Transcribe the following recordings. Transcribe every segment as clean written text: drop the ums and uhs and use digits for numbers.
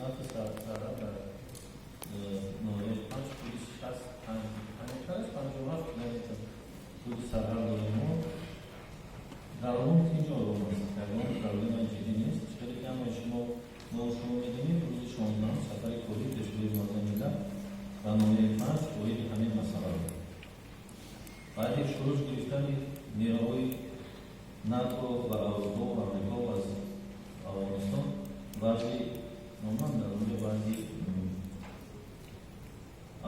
Қисмати сарҳад дар ноҳияи Панҷ тӯли 65, 57 километр тӯли сарҳад дорем мо. Дар умум тинҷ ором аст, ягон проблемаи ҷиддӣ нест. Чиқаре ки ҳамаи шумо, мо шумо медонед, рӯзи 16-ум сафари кории Пешвои муаззами миллат ба ноҳияи Панҷ оиди ҳамин масъала буд. Баъди шуруъ гирифтани нерӯҳои НАТО ва Аврупо ва Амрико аз Афғонистон, вазъи умуман дар онҷо, вазъи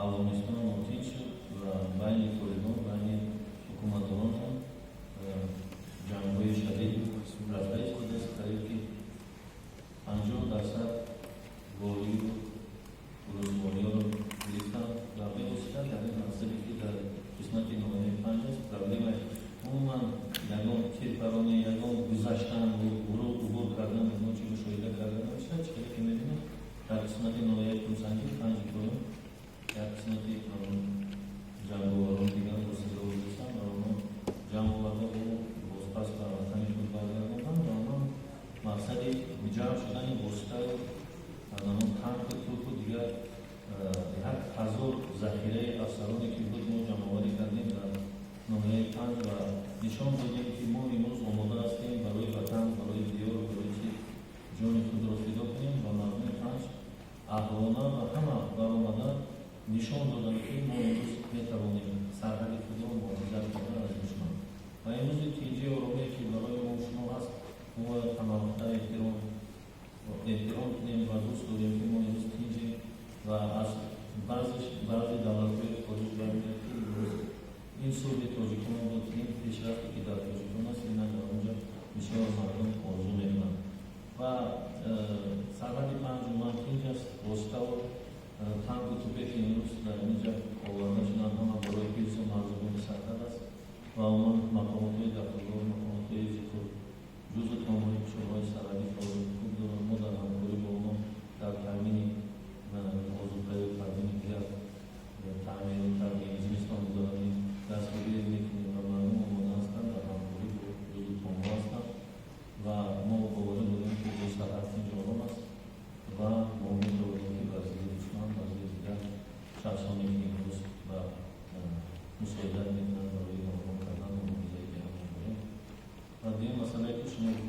Афғонистон нотинҷ шуд ва байни Толибон, байни ҳукуматдорон ҳам ҷангҳои шадид рафта истодааст. Қариб ки 50% волию рӯзмониёро гирифтанд ва бевосита дар ин мақсаде, ки дар қисмати ноҳияи Панҷ аст, проблемаи умуман ягон тирпаронӣ, ягон гузаштан, убур кардан, ягон чи мушоҳида карда намешавад. Чиқаре ки мебинем, дар қисмати ноҳияи Кӯсанҷи, Панҷи Поён, як қисмати ҷанговарон дигар воситаҳо ҳастанд ва онҳо ҷамъ оварда, бозпас ба ватани худ баргардонданд. Ва онҳо мақсади ҷамъ шудани воситаю танку, тӯпу дигар 1000 захираи афсароне, ки буд, мо ҷамъоварӣ кардем дар ноҳияи Панҷ ва нишон додем, ки мо имрӯз омода ҳастем барои ватан, барои диёр, барои чи ҷони худро фидо кунем. Ва мардуми Панҷ аҳлона ва ҳама баромада нишон доданд, ки мо имрӯз метавонем сарҳади худро муҳофизат кардан аз душман. Ва имрӯзи тинҷии оромие, ки барои мо шумо ҳаст, мо бояд ҳамавақта эҳтиром кунем ва дӯст дорем, ки мо имрӯз тинҷем. Ва аз баъзе давлатҳои хориҷ бармеяд, ки имрӯз ин сулҳи тоҷикон буд, ин пешрафте, ки дар Тоҷикон аст, ина дар онҷо бисёр мардум орзу мекунанд. Ва сарҳади Панҷ умуман тинҷ аст. Воситаву танку тӯпе, ки имрӯз дар инҷа оварда шуданд, ҳама барои ҳифзу марзубуни сарҳад аст ва умуман мақом